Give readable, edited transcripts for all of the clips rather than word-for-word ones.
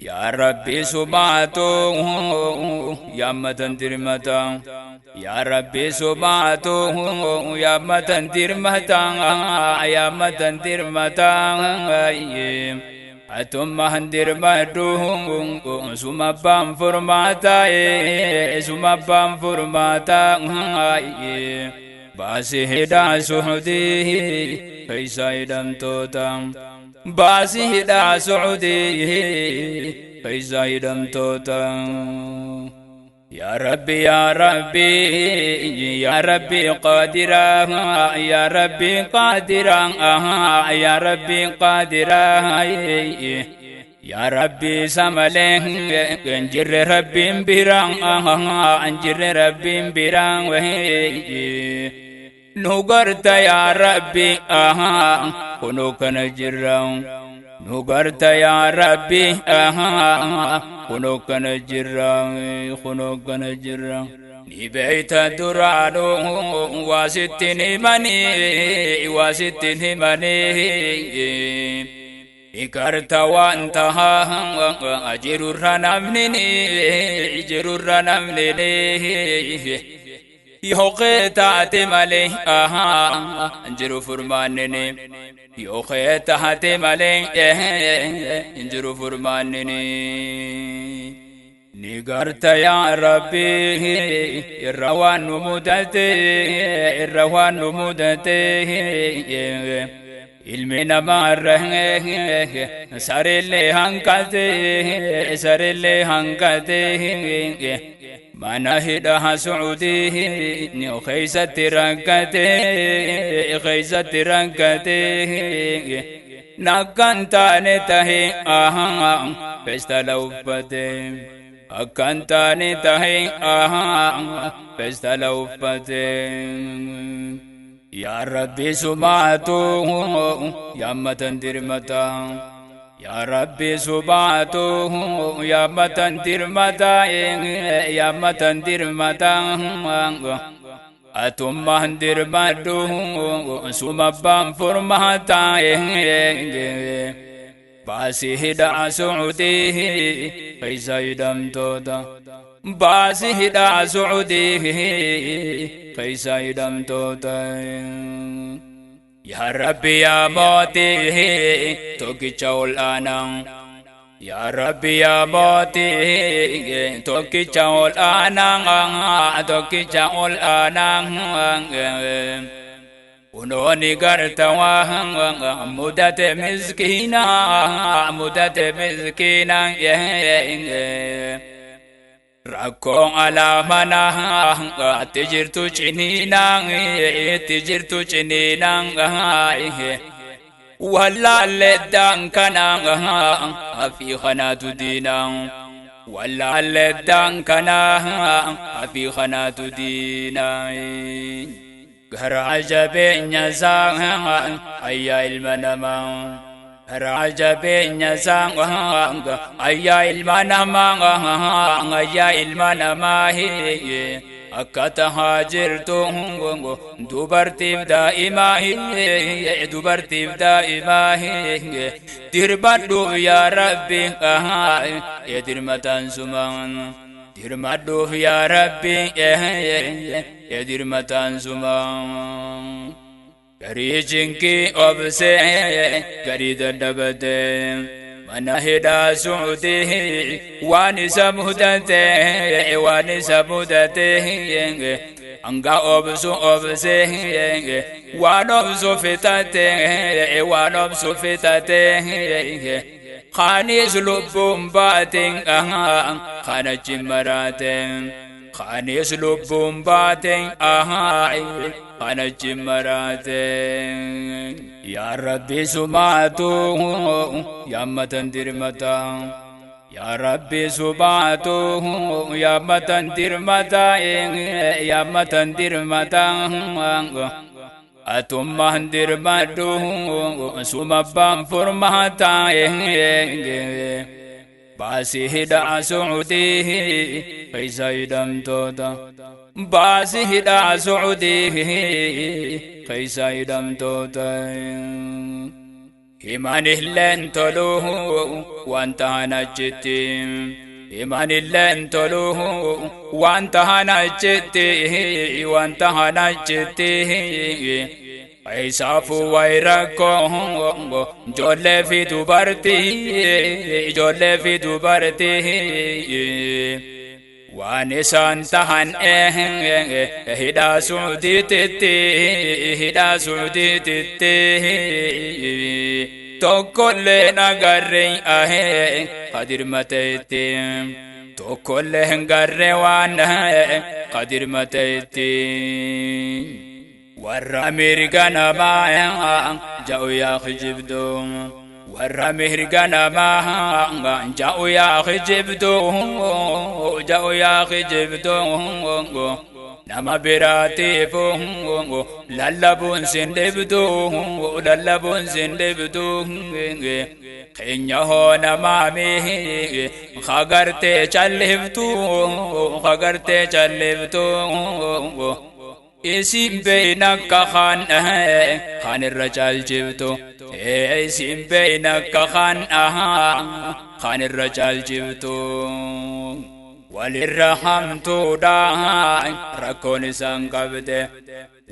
Yaa Rabbi sumaatu yaammatan dirmata. Yaa Rabbi sumaatu yaammatan dirmata, yaammatan dirmata. Atummaan dirmadhu, suma abbaan furmaata, suma abbaan furmaata. Baasii hidhaa Suudii keessa hidhamtoota. Baasii hidhaa Suudii keessa hidhamtoota. Yaa Rabbi, yaa Rabbi, yaa Rabbi qaadira, yaa Rabbi qaadira, yaa Rabbi qaadira. Yaa Rabbi samalee jirre Rabbiin bira, jirre Rabbiin bira. Nu garta yaa Rabbi, kunoo kana jirra. Nu garta yaa Rabbi, kunoo kana jirra, kunoo kana jirra. Ni beeyta duraanuu waa sittin himanii, waa sittin himanii. Ni garta waan tahaa jirurra namni, jirurra namni. Yoo taate malee jiru furmaannini. Yoo taate malee jiru furmaannini. Ni garta yaa Rabbi irra waan nu mudate, irra waan nu mudate. Ilmi namaa irra sareellee hanqate, sareellee hanqate. Mana hidhaa Suudii keessatti rakkate, keessatti rakkate. Nakkan taane tahe feestala uffate. Akkan taane tahe feestala uffate. Yaa Rabbi sumaatu yaammatan dirmata. Yaa Rabbi sumaatu yaammatan dirmata, yaammatan dirmata. Atummaan dirmadhu, suma abbaan furmaata. Baasii hidhaa Suudii keessa hidhamtoota. Baasii hidhaa Suudii keessa hidhamtoota. Yaa Rabbi yaa mootii tokkicha ol aanaa. Yaa Rabbi yaa mootii tokkicha ol aanaa, tokkicha ol aanaa. Kunooni garta waan mudate miskiina, mudate miskiina. Rakkoon alaa mana itti jirtu ciniina, itti jirtu ciniina. Wallaalleddaan kana fi kanaatu diina. Wallaalleddaan kana fi kanaatu diina. Garaa jabeenya isaa ayyaa ilma namaa. Garaa jabeenya isaa ayyaa ilma namaa, ayyaa ilma namaa. Akka tahaa jirtu dubartiif daa'imaa, dubartiif daa'imaa. Dirmadhuuf yaa Rabbi dirmataan sumaan. Dirmadhuuf yaa Rabbi dirmataan sumaan. Garii jinkii obsee garii dadhabate. Mana hidhaa Suudii waan isa mudate, waan isa mudate. Hanga obsu obsee waan obsu fixate, waan obsu fixate. Kaanis lubbuun baateen kan achi maraate. Kaanis lubbuun baateen kan achi maraate. Yaa Rabbi sumaatu yaammatan dirmata. Yaa Rabbi sumaatu yaammatan dirmata, yaammatan dirmata. Atummaan dirmadhu, suma abbaan furmaata. Baasii hidhaa Suudii keessa hidhamtoota. Baasii hidhaa Suudii keessa hidhamtoota. Himanilleen toluu waan tahan achitti. Himanilleen toluu waan tahan achitti, waan tahan achitti. Isaafuu wayi rakkoo ijoollee fi dubartii, ijoollee fi dubartii. Waan isaan tahan hidhaa Suudiititti, hidhaa Suudiititti. Tokkollee nagarre ahee kadirmateetti. Tokkollee hin garre waan kadirmateetti. Warra mirga namaa ja'u yaa kijibdu. Warra mirga namaa ja'u yaa kijibdu, ja'u yaa kijibdu. Nama biraatiif lallabuun sin dhibdu, lallabuun sin dhibdu. Keenya hoo namaami kagartee calliftu, kagartee calliftu. Isin beeyna akka kaan irra caalchiftu. Isin beeyna akka kaan irra caalchiftu. Walirra hamtuudha rakkoon isaan qabde.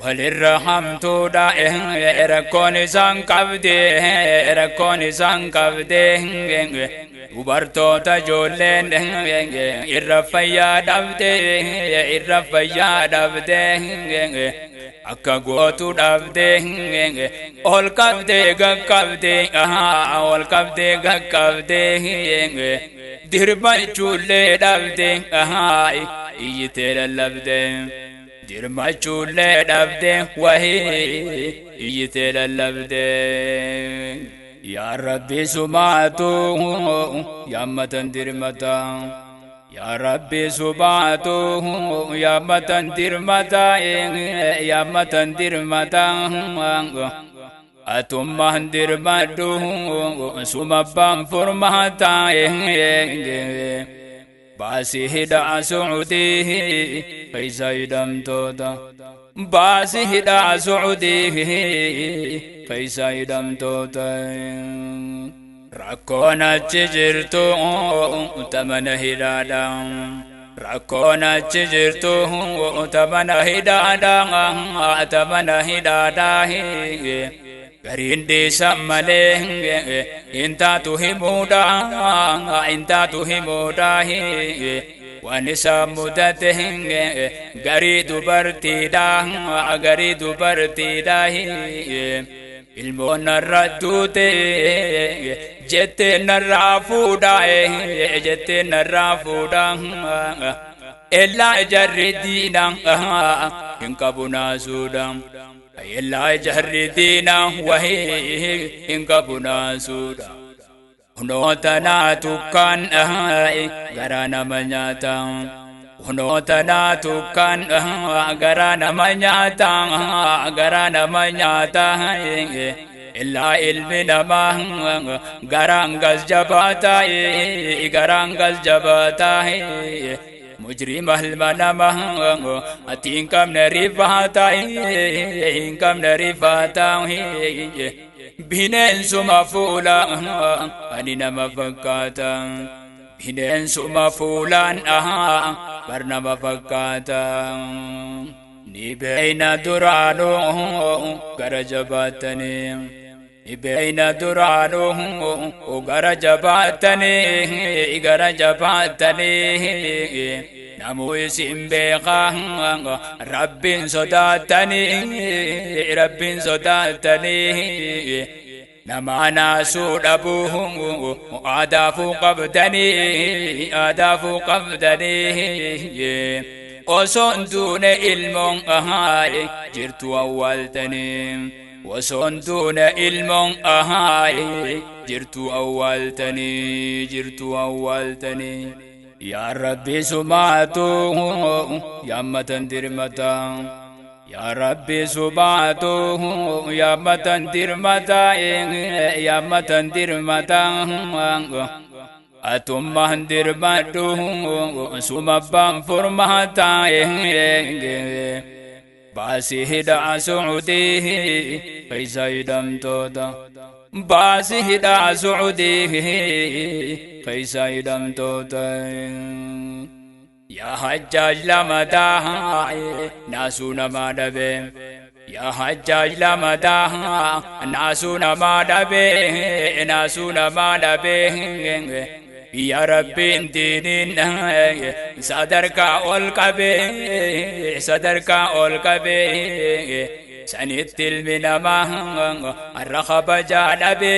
Walirra hamtuudha rakkoon isaan qabde, rakkoon isaan qabde. Dubartoota ijoolleen irra fayyaa dhabde, irra fayyaa dhabde. Akka gootu dhabde, ol qabde gaqqabde, ol qabde gaqqabde. Dirmachuullee dhabde, iyyitee lallabde. Dirmachuullee dhabde, wahii iyyitee lallabde. Yaa Rabbi sumaatu yaammatan dirmata. Yaa Rabbi sumaatu yaammatan dirmata, yaammatan dirmata. Atummaan dirmadhu suma abbaan furmaata. Baasii hidhaa Suudii keessa hidhamtoota. Baasii hidhaa Suudii keessa hidhamtoota. Rakkoon achi jirtu tamana hidhaadha. Rakkoon achi jirtu tamana hidhaadha, tamana hidhaadha. Gariin dhiisan malee hin taatu himuudha, hin taatu himuudha. Waan isaan mudate garii dubartiidha, garii dubartiidha. Ilmoon narra duute jettee narraa fuudha, jettee narraa fuudha. Ellaa jarri diina hin qabu naasuudha. Ellaa jarri diina wahii hin qabu naasuudha. Hunoota naa tukkaan garaa nama nyaata. Hunoota naa tukkaan garaa nama nyaata, garaa nama nyaata. Illaa ilmi namaa garaan gas jabaata, garaan gas jabaata. Mujrima ilma namaa ati hin qabne rifaata, hin qabne rifaata. Bineensuma fuula ani nama fakkaata. Bineensuma fuulaan bar nama fakkaata. Ni beeyna duraanuu gara jabaatanii. Ni beeyna duraanuu gara jabaatanii, gara jabaatanii. Namuu isin beekaa Rabbiin sodaatanii, Rabbiin sodaatanii. Nama naasuu dhabuu aadaafuu qabdanii, aadaafuu qabdanii. Osoon duune ilmoon jirtu awwaaltanii. Osoon duune ilmoon jirtu awwaaltanii, jirtu awwaaltanii. Yaa Rabbi sumaatu yaammatan dirmata. Yaa Rabbi sumaatu yaammatan dirmata, yaammatan dirmata. Atummaan dirmadhu suma abbaan furmaata. Baasii hidhaa Suudii keessa hidhamtoota. Baasi hidhaa Sucudii keeysa hidhamtoota. Yaa Hajjaaj lamataa naasuu namaa dhabe. Yaa Hajjaaj lamataa naasuu namaa dhabe, naasuu namaa dhabe. Yaa Rabbiin diiniin sadarkaa ol qabe, sadarkaa ol qabe. Sanitti ilmi namaa irra kabajaa dhabe,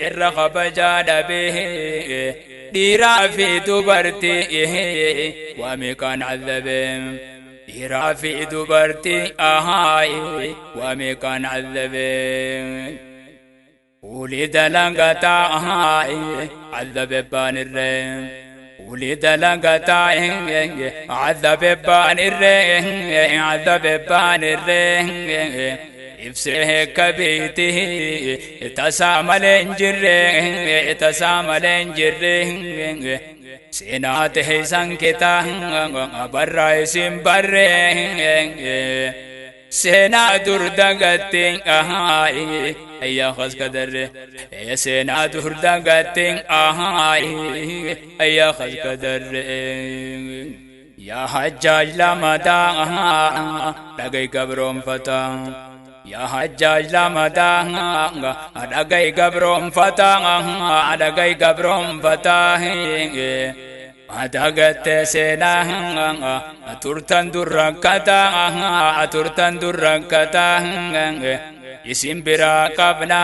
irra kabajaa dhabe. Dhiiraa fi dubartii waa meeqaan cazabe. Dhiiraa fi dubartii waa meeqaan cazabe. Ulii dalagataa cazabe baan irree. Ulii dalagataa cazabe baan irree, cazabe baan irree. Ibsee kabiiti tasaa malee hin jirre, tasaa malee hin jirre. Seenaa ta'e isan kitaa barraa isin barree. Seenaa dur dagatte ayyaa kaskadarre. Seenaa dur dagatte ayyaa kaskadarre. Yaa Hajjaaj lamataa dhagay gabroonfataa. Yaa Hajjaaj lamataa dhagay gabroonfataa, dhagay gabroonfataa. Adagatte seenaa turtan durrakkataa, turtan durrakkataa. Isin biraa qabna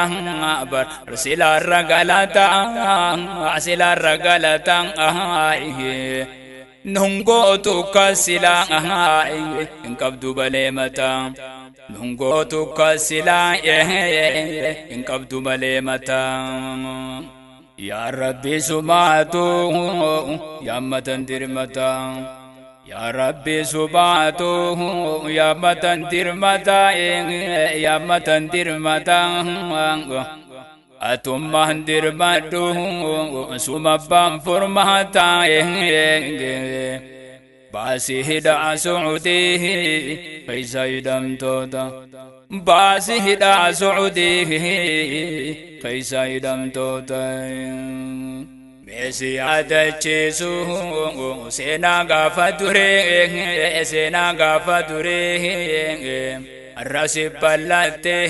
bar silaarra galataa, silaarra galataa. Nungootu kasilaa hin qabdu balee mataa. Nungootu kasilaa hin qabdu malee mataa. Yaa Rabbi sumaatu yaammatan dirmataa. Yaa Rabbi sumaatu yaammatan dirmataa, yaammatan dirmataa. Atummaan dirmadhu suma abbaan furmaataa. Baasii hidhaa Sucudii keeysa hidhamtoota. Baasii hidhaa Sucudii keeysa hidhamtoota. Meesi yaadachiisu seenaa gaafa duree, seenaa gaafa duree. Arrasi bal'attee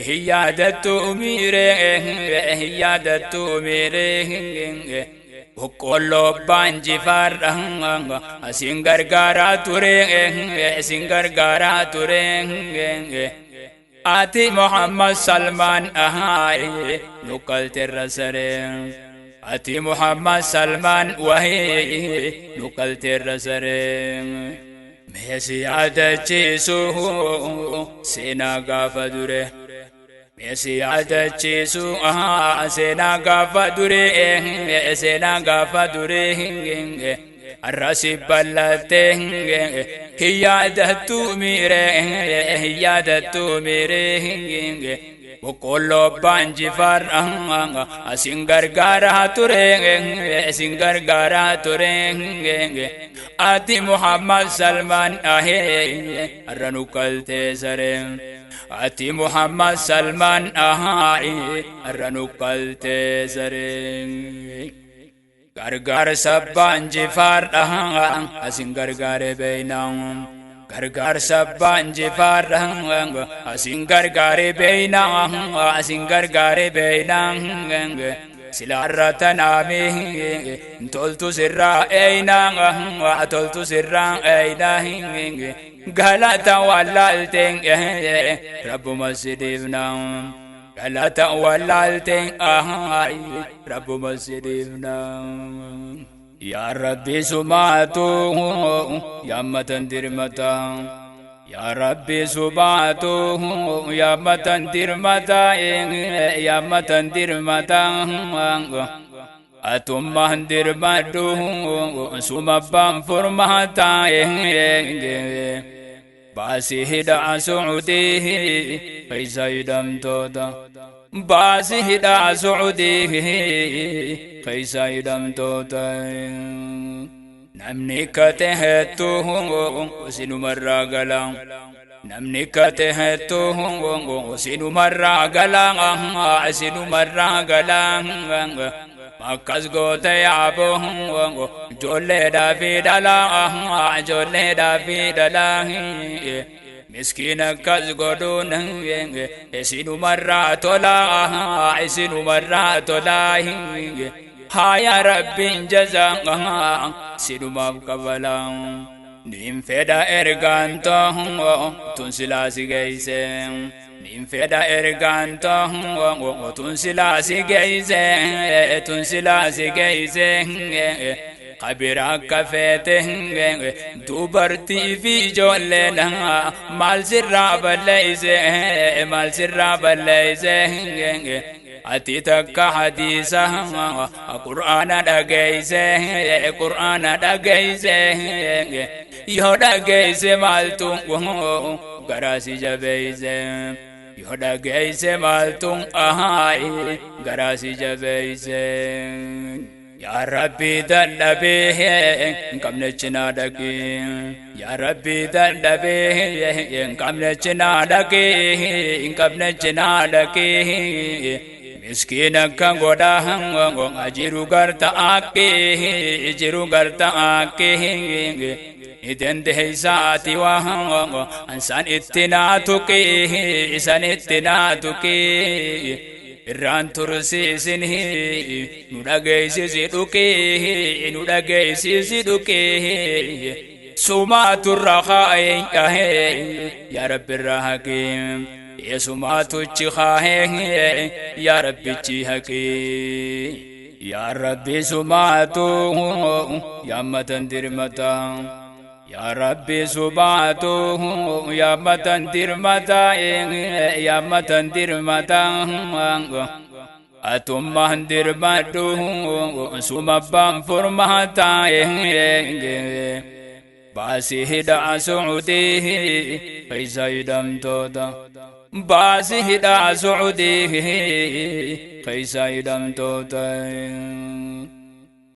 hin yaadattu miiree, hin yaadattu miiree. Boqqolloo baanjifaarra asin gargaaraa ture, asin gargaaraa ture. Ati Muhammad Salmaan nuqqalteerra saree. Ati Muhammad Salmaan wahii nuqqalteerra saree. Meesi yaadachiisu seenaa gaafa dure. Meesi yaadachiisu seenaa gaafa dure, seenaa gaafa dure. Arrasi bal'attee hin yaadattu miiree, hin yaadattu miiree. Boqqolloo baanjifaar asin gargaaraa ture, asin gargaaraa ture. Ati Muhammad Salmaan arra nuqqaltee saree. Ati Muhammad Salmaan arra nuqqaltee saree. Gargaarsa baanjifaar asin gargaare beeynaa. Gargaarsa baanjifaar asin gargaare beeynaa, asin gargaare beeynaa. Silaarra tanaami toltu sirraa eeynaa, toltu sirraa eeynaa. Galata wallaalteen rabbuma sidiifnaa. Galata wallaalteen rabbuma sidiifnaa. Yaa Rabbi sumaatu yaammatan dirmataa. Yaa Rabbi sumaatu yaammatan dirmataa, yaammatan dirmataa. Atummaan dirmadhu suma abbaan furmaataa. Baasii hidhaa Sucudii keeysa hidhamtoota. Baasii hidhaa Sucudii keeysa hidhamtoota. Namni kate hedduu sinumarraa gala. Namni katehettu sinumarraa galaa, sinumarraa galaa. Akkas goote yaaboo ijoolleedhaa fi dhalaa, ijoolleedhaa fi dhalaa. Miskiin akkas godhuun isinumarraa tolaa, isinumarraa tolaa. Haaya Rabbiin jazaa sinumaaf kabalaa. Niin fedha ergaan too tun silaa si geeyse. Niin fedha ergaan too tun silaa si geeyse, tun silaa si geeyse. Kabira akka feete dubartii fi ijoolleen maal sirraa balleeyse, maal sirraa balleeyse? Ati takka hadiisa Qur'aana dhageeyse, Qur'aana dhageeyse. Yoo dhageeyse maaltu garaa si jabeeyse? Yoo dhageeyse maaltu garaa si jabeeyse? Yaa Rabbi, dadhabee hin qabne cinaa dhaqee. Yaa Rabbi, dadhabee hin qabne cinaa dhaqee, hin qabne cinaa dhaqee. Miskiin akka godhaa jiru garta akkee, jiru garta akkee. Ni dandeeysaati waa ansaan itti naa tuqee, isan itti naa tuqee. Irraan tursiisin, nu dhageessisi dhuqee, nu dhageessisi dhuqee. Sumaatu irra kaa'ee, yaa Rabbi, irra haqee. Yesumaatu kaa'ee, yaa Rabbichi haqee. Yaa Rabbi, sumaatu yaammatan dirmata. Yaa Rabbi, sumaatu yaammatan dirmata, yaammatan dirmata. Atummaan dirmadhu, suma abbaan furmaata. Baasii hidhaa Suudii keessa hidhamtoota. Baasii hidhaa Suudii keessa hidhamtoota.